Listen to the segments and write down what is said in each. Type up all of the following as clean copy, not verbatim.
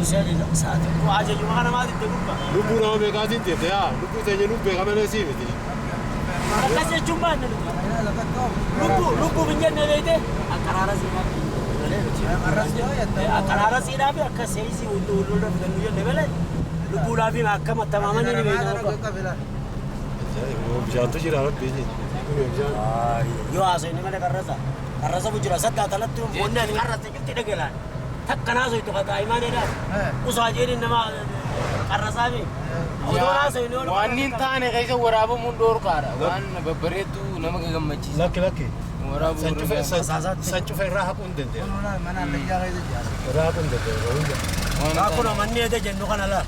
Si ajaja sa'aatii ajajuma kana maal itti gurba. Lubbuu nama meeqaatiin deemte yaa lubbuu teenya nuuf beeka malee sii miti. Akkas jechuun baanne nuti. Lubbuu lubbuuf hin jenne beekte akkaraara siinaa. Akkaraara siinaa fi akka seeyisii hulluu fidannu jenne malee lubbuudhaa fi akka mattamaamanii ni beekna. Bishaantu jira rabbi. Bishaan. Yoo haasofni malee qarrasa. Qarrasa bujjira saddaa talatti wanni ani qarrasa jirti dhagalaan. Takka naasoytu ka daa'imaan usaa jedhin nama qarrasaa mi. Odoo haasofni oolu. Waan hin taane keessa waraabamuun dhoorkaadha. Waan babbareedduu nama gammachiisa. Lakki lakki. Waraabuu San cufa irraa haquu hin danda'amu. Irraa haquu hin danda'amu. Akkuma manni eeda jennu kana laa.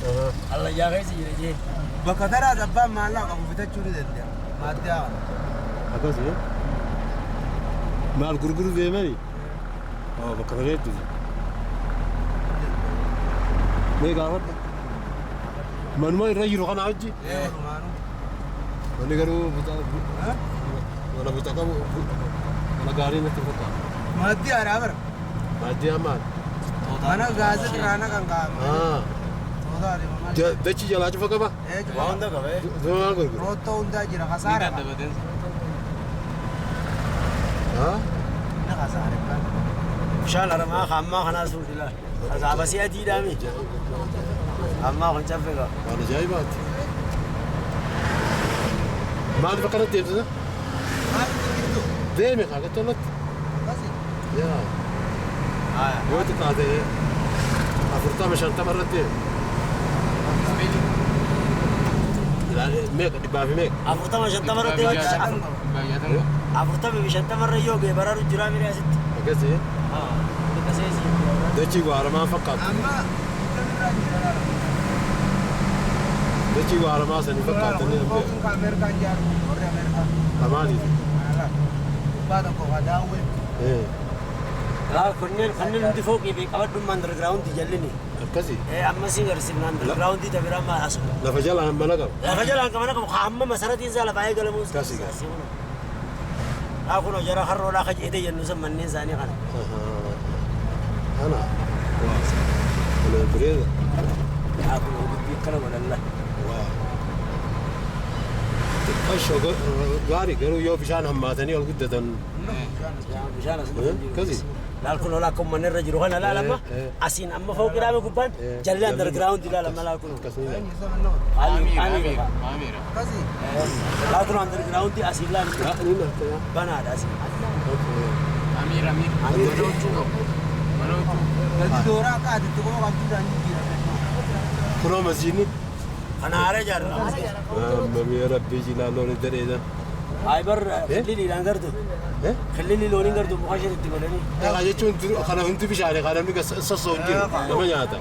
Allayyaa keessa jira jee. Bakka tanaas abbaan maallaqa qabu bitachuu ni danda'a. Maaddaa kana. Akkasii. Maal gurguruu deemanii? Bakka bareeddu. Mee gaafadha. Manuma irra jiru kana hojii. Manni garuu mana buta qabu mana gaarii natti fakkaata. Maaddii aadaa bara. Maaddii ammaan. Mana gaazexaa irraa kan kaa'amu. Dachi jalaa cufa qaba. Waa hunda qaba. Duma maal gurguru? Roottoo hundaa jira kasaara. Inni kasaara. Bishaan aramaa ammaa kanaa suuti laa. Asaabasii adiidhaa mi. Ammaa kun caffe qaba. Waan ajaa'ibaati. Maaliif akkanatti deemsisa? Deeme kaa qaccallatti. Yaa. Yoo xiqqaate 40 50 irratti deeme. Meeqa dhibbaa fi meeqa? 40 50 irratti yoo 40 50 irra yoo ga'e baraaru jiraa mire asitti. Akkasii. Dachii waaramaa fakkaatu. Amma Dachii waaramaa sanii fakkaatanii hin beeku. Ameerikaan jaaru warri Ameerikaa. Amaaliif. Gubbaa tokko ka daawwee. Laa kunneen kanneen hundi fooqii fi qabadhummaa underground jallini. Akkasii. Ammasii garsiifna underground tabiraa maal asu. Lafa jalaan mana qaba. Lafa jalaan mana qabu hamma masaratiin isaa lafa eegalamu. Akkasii. Haa kun jara harroodhaa ka jedhee jennu san manneen isaanii kana. Ana. Kana bareeda. Haa kun dubbii akkana godhalla. Xiqqashoo gaarii garuu yoo bishaan hammaatanii ol guddatan. Bishaan as Akkasii. Laal kun ol akka uummanni irra jiru kana laal amma asiin amma fooqii dhaame gubbaan jalli underground laal amma laal kun. Laal kun underground asiin laal banaadha asiin. Amiir amiir. Mana huccuu qabu. Mana huccuu. Gadi dooraa akka aditti koo qabdu dhaan jijjiirame. Kunoo masjiidni. Kana haara ijaarra. Mamii rabbii jilaaloo dadheedha. Ay bar xilliliidhaan gartu. Xillilii looniin gartu muka isheen itti godhanii. Kana jechuun kana hundi bishaanii kana namni sassoo hin jiru nama nyaata.